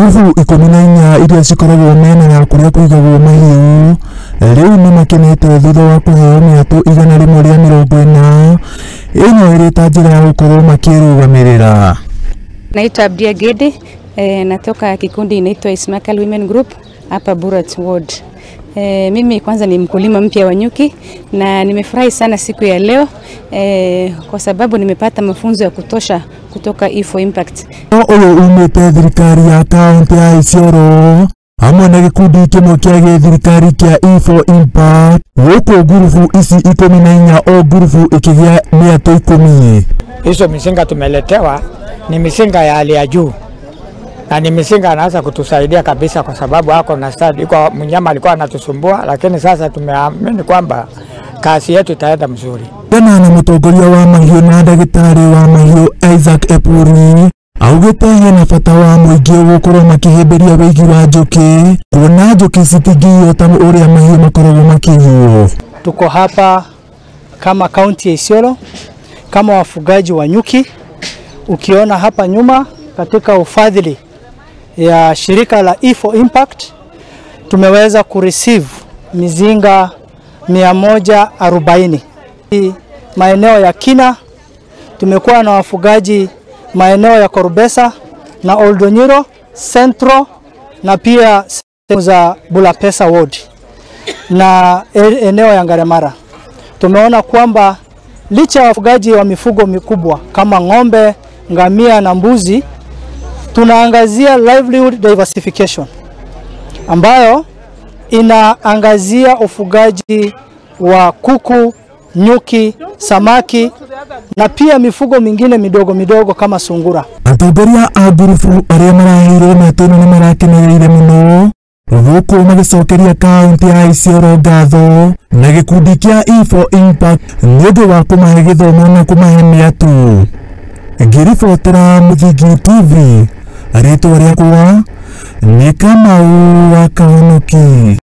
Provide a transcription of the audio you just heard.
Ngurubu 14 iria cikoragwo mĩena ya kũrĩa kũigagwo mahiũ rĩu nĩmakenete thutha wa kũheo mĩatũ 140 ĩno ĩrĩ ta njĩra ya gũkorwo makĩrũgamĩrĩra. Naitwa Abdia Gede, natoka kikundi inaitwa Ismakal Women Group hapa Burat Ward. Mimi kwanza ni mkulima mpya wa nyuki na nimefurahi sana siku ya leo kwa sababu nimepata mafunzo ya kutosha kutoka E4 Impact. Ũyũ umĩte thirikari ya kaunti ya Isiolo hamwe na gĩkundi kĩmwe kĩa gĩthirikari kĩa E4 Impact gũkũ ngurubu ici 14 o ngurubu ĩkĩgĩa mĩatũ 10. Hizo mizinga tumeletewa ni mizinga ya hali ya juu na ni mizinga anaanza kutusaidia kabisa, kwa sababu hako na stadi kwa mnyama alikuwa anatusumbua, lakini sasa tumeamini kwamba kazi yetu itaenda mzuri. Tena na mũtongoria wa mahiũ na ndagĩtarĩ wa mahiũ Isaac Epuri augĩte hena bata wa mũingĩ gũkorwo makĩhĩmbĩria wĩigi wa njũkĩ kuona njũkĩ citingĩiywo ta ũrĩa mahiũ makoragwo makĩiywo. Tuko hapa kama kaunti ya Isiolo kama wafugaji wa nyuki. Ukiona hapa nyuma katika ufadhili ya shirika la E4 Impact tumeweza kureceive mizinga 140. Maeneo ya Kina tumekuwa na wafugaji maeneo ya Korbesa na Oldonyiro Central na pia sehemu za Bulapesa Ward na eneo ya Ngaremara. Tumeona kwamba licha ya wafugaji wa mifugo mikubwa kama ng'ombe, ngamia na mbuzi, tunaangazia livelihood diversification ambayo inaangazia ufugaji wa kuku, nyuki, samaki na pia mifugo mingine midogo midogo kama sungura. Atongoria a ngurubu arĩa maraheirwo mĩatũ ĩno nĩmarakenereire mũno gũkũ magĩcokeria kaunti ya Isiolo ngatho na gĩkundi kĩa E4 Impact nĩ ũndũ wa kũmahe gĩthomo na kũmahe mĩatũ. Ngĩribotera Mũthingi TV, rĩtwa rĩakwa nĩ Kamau wa Kahonoki.